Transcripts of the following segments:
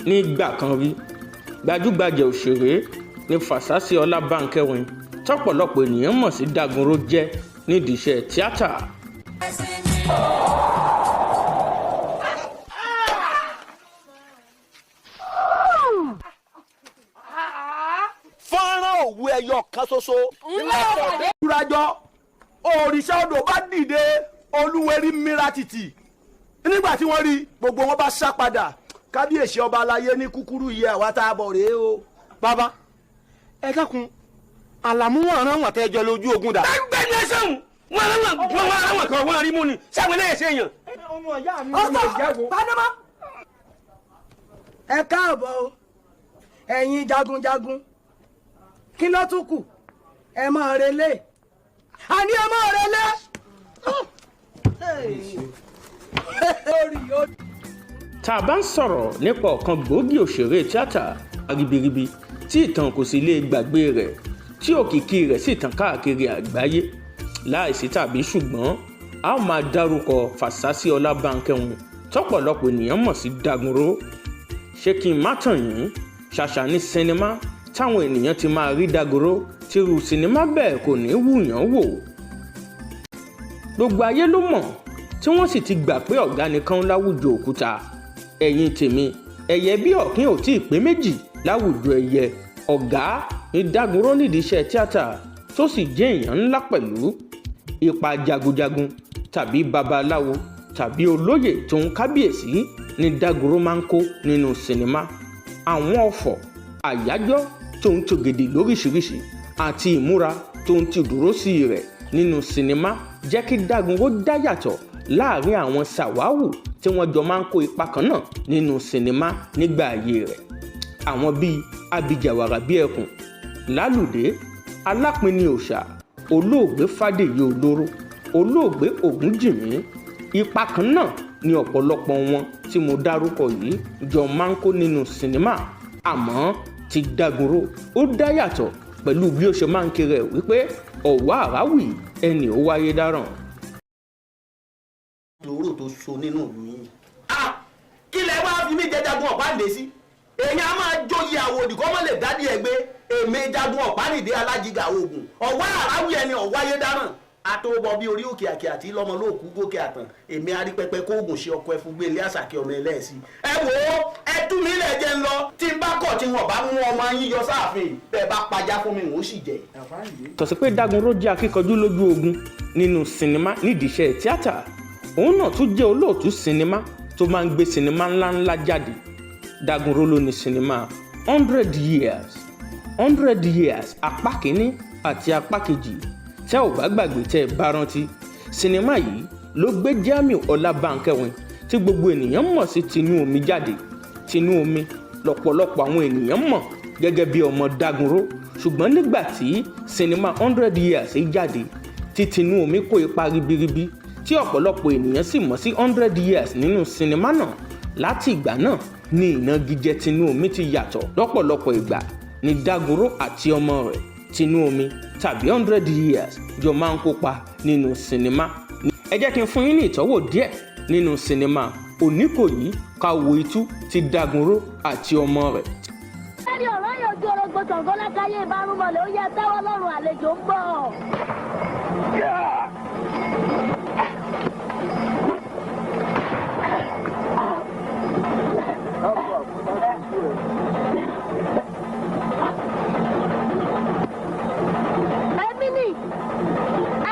Nígbà kan rí, gbajúgbajà òṣèré ní Fàsásí Ọlábánkẹ́wìn tọ́pọ̀lọpọ̀ ènìyàn mọ̀ sí Dagunro jẹ́ nídìí iṣẹ́ tíátà. Fọ́nrán òwú ẹyọ kan ṣoṣo. Ìrajọ òrìṣà odò bá dìde, olúwerí mìíràn tìtì. Nígbà tí wọ́n rí, gbogbo wọn bá sá padà. Kábíyèsí ọba aláyé ní kúkúrú yìí, àwa tá a bọ̀ rèé o. Bàbá, ẹ dákun, àlàmú wọn rán wọn tẹjọ lójú ogun dà. Ẹgbẹ́ ni ẹ sẹ́wọ̀n wọn rán wọn, wọn rán wọn kan wọn rí mú ni sáwọn eléyìí ṣe yàn. Ọmọ ìyá mi. Ọ̀sọ̀ Panama. Ẹ káàbọ̀ o, ẹ̀yin jagunjagun. Kí ló tún kù? Ẹ máa relé, àní ẹ máa relé. Tá a bá ń sọ̀rọ̀ nípa ọ̀kan gbòógì òṣèré tíátà ribiribi tí ìtàn kò sì lè gbàgbé rẹ̀, tí òkìkí rẹ̀ sì tàn káàkiri àgbáyé láìsí tàbí ṣùgbọ́n, a ó máa dárúkọ Fàsásí Ọlábánkẹ́wìn tọ́pọ̀lọpọ̀ ènìyàn mọ̀ sí Dagunro. Ṣé kí n má tàn yín, ṣàṣà ní sinimá táwọn ènìyàn ti máa rí Dagunro tírú sinimá bẹ́ẹ̀ kò ní wùyàn wò. Gbogbo ayé ló mọ̀ tí wọ́n sì ti gbà pé ọ̀gá nìkan láwùjọ òkúta. Ẹ̀yin tèmi, ẹyẹ bí ọ̀kín ò tí ì pé méjì láwùjọ ẹyẹ. Ọ̀gá ní Dagunro nídìí iṣẹ́ tíátà, tó sì jẹ́ èèyàn ńlá pẹ̀lú. Ipa jagunjagun tàbí babaláwo tàbí olóyè tó ń kábíyèsí ní Dagunro máa ń kó nínú sinimá. Àwọn ọ̀fọ̀ àyájọ́ tó ń tògèdè lóríṣiríṣi àti ìmúra tó ń ti dúró sí rẹ̀ nínú sinimá jẹ́ kí Dagunro dá yàtọ̀ láàrin àwọn sàwáwù tí wọ́n jọ máa ń kó ipa kan náà nínú sinimá nígbà ayé rẹ̀, àwọn bíi abijàwàrà bíi ẹkùn lálùdé, alápinni òòṣà, olóògbé Fàdèyí Olóró, olóògbé Ògúnjìmí. Ipa kan náà ni ọ̀pọ̀lọpọ̀ wọn tí mo dárúkọ yìí jọ máa ń kó nínú sinimá, àmọ́ ti Dagunro ó dá yàtọ̀ pẹ̀lú bí ó ṣe máa ń kiri ẹ̀ wípé ọ̀wá àráwì ẹni ó wáyé dáràn. Lóró tó so nínú ìlú yìí. Kí lẹ wá fi mí jẹ jagun ọ̀pá ǹdè sí? Èyàn á máa jóye àwòdì kọ́ mọ́ lè dádì ẹ̀ gbé. Èmi jagun ọ̀pá nìdí alájìgà oògùn ọ̀wá àráwì ẹni ọ̀wáyé dáràn, àtòbọ̀ bí orí òkè àkè àti lọ́mọ lóòkú gòkè àtàn. Èmi arípẹpẹ kóògùn ṣe ọkọ ẹfun gbé ilé àṣàkè ọmọ ẹlẹ́ẹ̀sì. Ẹ wò ó, ẹ tú mi lẹ̀ jẹ́ ń lọ. Tí n bá kọ̀ tí wọn bá mú ọmọ yín yọ sáàfin, bẹ́ẹ̀ bá pajá fún mi, n ó sì jẹ. Tọ̀sí pé Dagunro jẹ́ akíkanjú lójú ogun nínú sinimá nídìí iṣẹ́ tíátà, òun náà tún jẹ́ olóòtú sinimá tó máa ń gbé sinimá ńláńlá jáde. Dagunro ló ní sinimá 100 Years, 100 Years apá kínní àti apá kejì. Tẹ́ ò bá gbàgbé, tẹ́ ẹ bá rántí, sinimá yìí ló gbé Jamiu Ọlábánkẹ́wìn tí gbogbo ènìyàn mọ̀ sí Tinú Omi jáde. Tinú Omi lọ́pọ̀lọpọ̀ àwọn ènìyàn mọ̀ gẹ́gẹ́ bí ọmọ Dagunro, ṣùgbọ́n nígbà tí sinimá 100 Years jáde, tí Tinú Omi kó ipa ribiribi tí ọ̀pọ̀lọpọ̀ ènìyàn sì mọ̀ sí 100 Years nínú sinimá náà, láti ìgbà náà ní ìnagijẹ Tinú Omi ti yàtọ̀. Lọ́pọ̀lọpọ̀ ìgbà ní Dagunro àti ọmọ rẹ̀ Tinú Omi tàbí 100 Years jọ máa ń kópa nínú sinimá. Ẹ jẹ́ kí n fún yín ní ìtọ́wò díẹ̀ nínú sinimá Oníkòyí Káwo Itú ti Dagunro àti ọmọ rẹ̀. Ẹni ọ̀rọ̀ yóò ju orogbo Ṣàngó lákàyè ìbárúmọlẹ̀, ó yẹ tẹ́wọ́ lọ́rùn, àlejò ń bọ̀. Èmi ni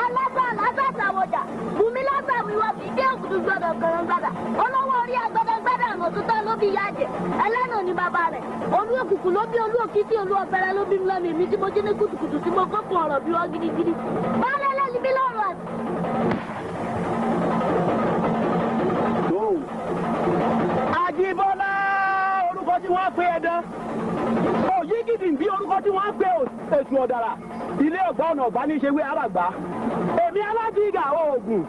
alábà lásàtàwọ̀jà bùnmi lásàwíwọ́ kì í dé òkùtù gbọdọ̀ kọ̀rọ̀ǹgbàdà olówó orí agbadagbada àmọ̀ tó tán ló bí ìyá jẹ ẹlẹ́nà ni bàbá rẹ̀, olú òkùnkùn ló bí olú òkìtì, olú ọ̀bẹ̀rẹ̀ ló bí mi lọ́mọ. Èmi tí mo jí ní kùtùkùtù tí mo kókun ọ̀rọ̀ bí wọ́n gidigidi báálẹ̀ lẹ́ni mi lọ́rùn àti. Àjíbọ́lá, orúkọ tí wọ́n pe ẹ̀dán òyígìdì bí orúkọ tí wọ́n pe èṣù ọ̀dàrà, ilé ọ̀gbà ọ̀nà ọ̀gbà ní í ṣe wé àràgbá. Èmi alájìgà oògùn,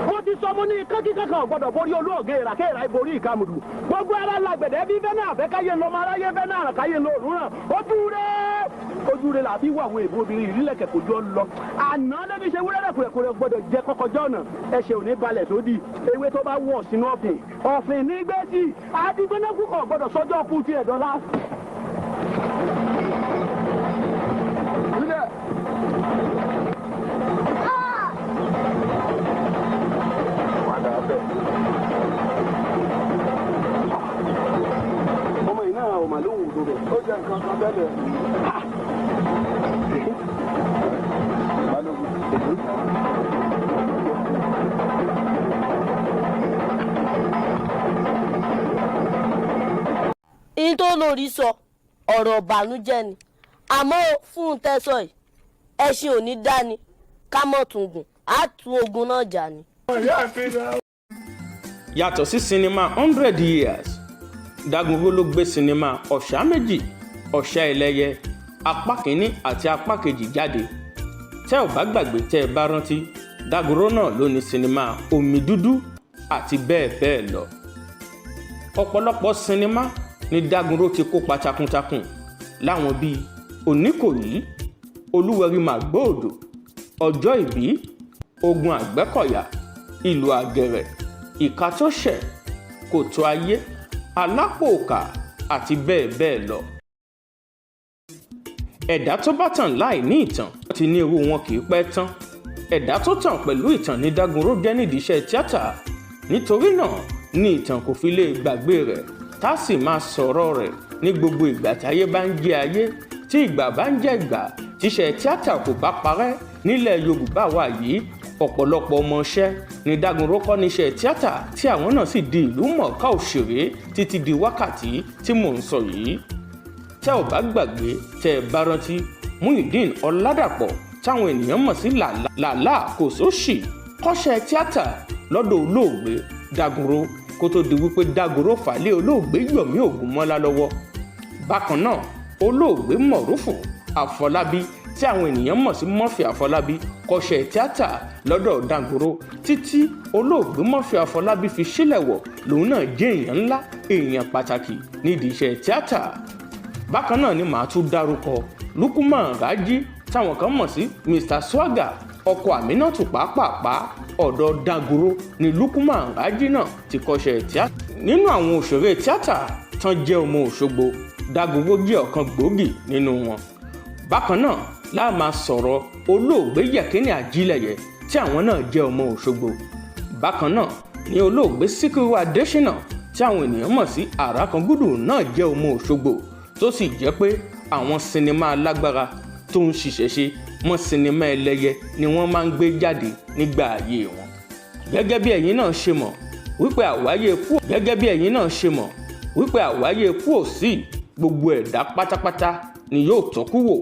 mo ti sọ, mo ní kíkan kan gbọ́dọ̀ borí olú ọ̀gẹ́ ìrà kéèrà ìborí ìkàmùdù. Gbogbo ara làgbẹ̀dẹ bí fẹ́ náà fẹ́ káyé ńlọmọ aráyé fẹ́ náà káyé ńlọ òrùn ràn ojú rẹ̀. Ojú rẹ̀ làbí wà àwọn èèbó obìnrin ìrìlẹ̀kẹ̀ kò jọ lọ. Àná lẹ́ni ṣe wúrẹ́rẹ́ kùrẹ̀kùrẹ̀ gbọ́dọ̀ jẹ kọ́kọ́jọ́ ọ̀nà. Ẹsẹ̀ ò ní balẹ̀ sódì. Ewé tó bá wọ̀ sínú ọ̀fìn. Ọ̀fìn ní gbèsì. Adigbẹ́nẹ́kù kò gbọ́dọ̀ sọ́jọ́ kú tiẹ̀ dọ́là. Ọmọ yìí náà ò mà lóhùn òdo bẹ̀. Ó jẹ́ nǹkan kan tẹ́lẹ̀. Balógun. Ihun tó lórí sọ ọ̀rọ̀ ìbànújẹ́ ni, àmọ́ fún un tẹ́sọ̀ yìí, ẹṣin ò ní dání ká mọ̀ tún gùn á tún ogun náà jà ni. Yàtọ̀ sí sinimá 100 Years, Dagunro ló gbé sinimá Ọ̀ṣà Méjì Ọ̀ṣà Ẹlẹ́yẹ apá kínní àti apá kejì jáde. Tẹ́ ò bá gbàgbé, tẹ́ ẹ bá rántí, Dagunro náà ló ní sinimá Omi Dúdú àti bẹ́ẹ̀ bẹ́ẹ̀ lọ. Ọ̀pọ̀lọpọ̀ sinimá ní Dagunro ti kópa takuntakun láwọn bíi Oníkòyí, Olúwẹ̀rí Màgbóòdò, Ọjọ́ Ìbí, Ogun Àgbẹ̀kọ̀yà, Ìlú Àgẹ̀rẹ̀, Ìka tó Ṣẹ̀, Kòtò Ayé, Alápòòkà àti bẹ́ẹ̀ bẹ́ẹ̀ lọ. Ẹ̀dá tó bá tàn láì ní ìtàn ti ní irú wọn kì í pẹ́ tán. Ẹ̀dá tó tàn pẹ̀lú ìtàn ní Dagunro jẹ́ nídìí iṣẹ́ tíátà. Nítorí náà ní ìtàn kò fi lè gbàgbé rẹ̀, tá a sì máa sọ̀rọ̀ rẹ̀ ní gbogbo ìgbà táyé bá ń jẹ́ ayé, tí ìgbà bá ń jẹ́ ìgbà, tíṣẹ́ tíátà kò bá parẹ́ nílẹ̀ Yorùbá wa yìí. Ọ̀pọ̀lọpọ̀ ọmọọṣẹ́ ní Dagunro kọ́ níṣẹ́ tíátà, tí àwọn náà sì di ìlú mọ̀ọ́ká òṣèré títí di wákàtí tí mò ń sọ yìí. Tẹ́ ò bá gbàgbé, tẹ́ ẹ bá rántí, Muyideen Ọládàpọ̀ táwọn ènìyàn mọ̀ sí Làlá Kòsóṣì kọ́ṣẹ́ tíátà lọ́dọ̀ olóògbé Dagunro kó tó di wípé Dagunro fà lé olóògbé Yomi Ògúnmọ́lá lọ́wọ́. Bákan náà, olóògbé Mọ̀rúfù Àfọlábí tí àwọn ènìyàn mọ̀ sí Murphy Àfọlábí kọ́ṣẹ́ tíátà lọ́dọ̀ Dagunro títí olóògbé Murphy Àfọlábí fi sílẹ̀ wọ̀, lòun náà jẹ́ èèyàn ńlá, èèyàn pàtàkì nídìí iṣẹ́ tíátà. Bákan náà ni màá tún dárúkọ Lukuman Raji táwọn kan mọ̀ sí Mr Swagger, ọkọ Aminatu pàápàá. Ọ̀dọ̀ Dagunro ni Lukuman Raji náà ti kọ́ṣẹ́ tíátà. Nínú àwọn òṣèré tíátà tán jẹ́ ọmọ Òṣogbo, Dagunro jẹ́ ọ̀kan gbòógì nínú wọn. Bákan náà láà máa sọ̀rọ̀ olóògbé Yẹ̀kínní Ajílẹ̀yẹ tí àwọn náà jẹ́ ọmọ Òṣogbo. Bákan náà ni olóògbé Síkírù Adéṣínà tí àwọn ènìyàn mọ̀ sí Àràkangúdù náà jẹ́ ọmọ Òṣogbo, tó sì jẹ́ pé àwọn sinimá alágbára tó ń ṣiṣẹ́ ṣe mọ́ sinimá ẹlẹ́yẹ ni wọ́n máa ń gbé jáde nígbà ayé wọn. Gẹ́gẹ́ bí ẹ̀yin náà ṣe mọ̀ wípé àwáyé kú gẹ́gẹ́ bí ẹ̀yin náà ṣe mọ̀ wípé àwáyé kú ò sí, gbogbo ẹ̀dá pátápátá ni yóò tọ́kú wò.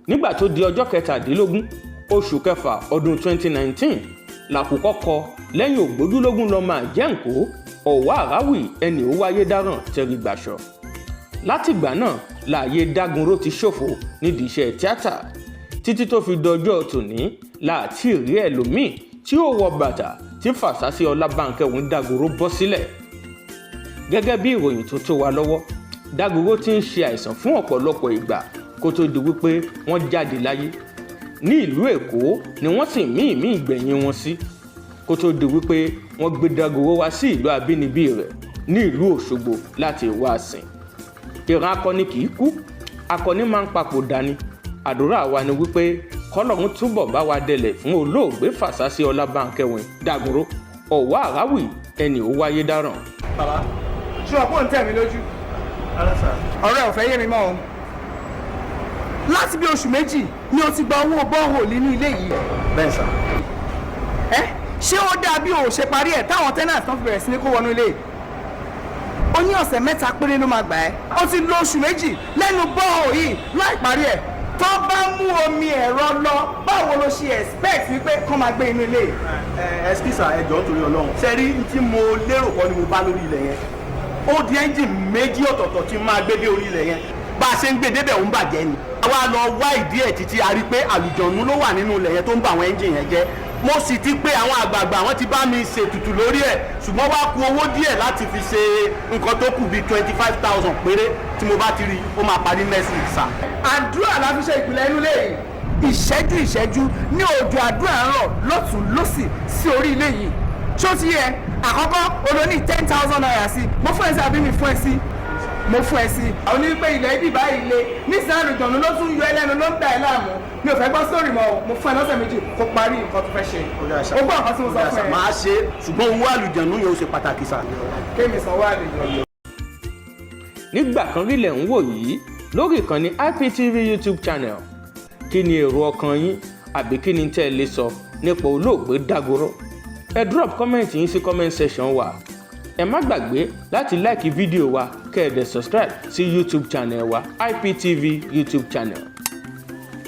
Nígbà tó di ọjọ́ 17 oṣù kẹfà ọdún 2019 làkùkọ kọ lẹ́yìn ògbójúlógún lọ́mọ àjẹ́ǹkó Ọ̀wá Àráwì ẹni ó wáyé dáràn tẹ́rí gbàṣọ. Látìgbà náà láàyè Dagunro ti ṣòfò nídìí iṣẹ́ tíátà títí tó fi dọjọ́ tòní láti rí ẹlòmíì tí ó wọ bàtà tí Fàṣásí Ọlábànkẹ́wìn Dagunro bọ́ sílẹ̀. Gẹ́gẹ́ bí ìròyìn tó tó wa lọ́wọ́, Dagunro ti ń ṣe àìsàn fún ọ̀pọ̀lọpọ̀ ìgbà kó tó di wípé wọ́n jáde láyé. Ní ìlú Èkó ni wọ́n sì mí ìmí ìgbẹ̀yìn wọn sí kó tó di wípé wọ́n gbé Dagunro wá sí ìlú abínibí rẹ̀ ní ìlú Òṣogbo láti wá sìn. Ìran akọni kì í kú, akọni máa ń papò dání. Àdúrà wa ni wípé kọ́lọ́run túbọ̀ bá wa dẹlẹ̀ fún olóògbé Fàṣásí Ọlábànkẹ́wìn Dagunro, Ọ̀wá Àráwì ẹni ó wáyé dáràn. Bàbá, ṣé ọ̀pọ̀ ń tẹ̀ mí lójú? Ọ̀rẹ́ ò fẹ́ yé mi mọ́ o. Láti bí oṣù 2 ni o ti gba owó bọ́ọ̀hù nínú ilé yìí. Bẹ́ẹ̀ sà. Ẹ ṣé ó dáa bí o ò ṣe parí ẹ̀ táwọn tenants tán fi bẹ̀rẹ̀ sí ní kó wọnú ilé? Ó ní ọ̀sẹ̀ 3 péré ló máa gbà ẹ́. Ó ti lo oṣù 2 lẹ́nu bọ́ọ̀hù yìí láì parí ẹ̀. Tó bá mú omi ẹ̀rọ lọ, báwo ló ṣe expect wípé kán máa gbé inú ilé? Ẹ ẹ ẹ jọ̀ọ́ nítorí Ọlọ́run. Ṣé rí tí mo lérò kọ́ ni mo bá lórí ilẹ̀ yẹn? Ó di ẹ́ńjìn 2 ọ̀tọ̀ọ̀tọ̀ tí máa gbé dé orí ilẹ̀ yẹn. Bá a ṣe ń gbé débẹ̀ ń bàjẹ́ ni. Àwa lọ wá ìdí ẹ̀ títí a rí pé àlùjọ̀nú ló wà nínú ilẹ̀ yẹn tó ń bà àwọn ẹ́ńjìn yẹn jẹ́. Mo sì ti pé àwọn àgbààgbà, wọn ti bá mi ṣètùtù lórí ẹ̀, ṣùgbọ́n wá ku owó díẹ̀ láti fi ṣe nǹkan tó kù, bíi 25,000 péré. Tí mo bá ti rí, ó máa parí next week, sir. Àdúrà la fi ṣe ìpìlẹ̀ inú ilé yìí. Ìṣẹ́jú ìṣẹ́jú ní òjò àdúrà ń rọ̀ lọ́tún lọ́sì sí orí ilé yìí. Ṣó ti yẹ? Àkọ́kọ́, olóní ₦10,000 sí. Mo fún ẹ sí àbí mi fún ẹ sí? Mo fún ẹ sí. Àwọn onígbé ilẹ̀ ibi báyìí le nísìnyí, àlùjọ̀nù ló tún yọ ẹ lẹ́nu, ló ń dà ẹ láàmú. Mi ò fẹ́ gbọ́ sórí mọ́ o. Mo fún ẹ lọ́sẹ̀ 2 kó parí nǹkan tó fẹ́ ṣe. O gbọ́ nǹkan tí mo sọ fún ẹ? Máa ṣe, ṣùgbọ́n owó àlùjànnú yẹn ó ṣe pàtàkì, sir. Kémi sanwó àlùjọ̀nù. Nígbà kan rí lẹ̀ ń wò yìí lórí ìkànnì IPTV YouTube channel. Kí ni èrò ọkàn yín, àbí kí ni tẹ́ ẹ lè sọ nípa olóògbé Dágunró? Ẹ drop comment yín sí comment section wa. Ẹ má gbàgbé láti like fídíò wa, kẹ́ ẹ dẹ̀ subscribe sí YouTube channel wa, IPTV YouTube channel.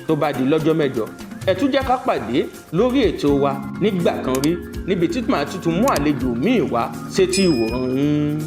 Tó bá di lọ́jọ́ mẹ́jọ, ẹ tún jẹ́ ká pàdé lórí ètò wa Nígbà kan rí, níbi tí màá tuntun mú àlejò míì wá sétí ìwòran yín.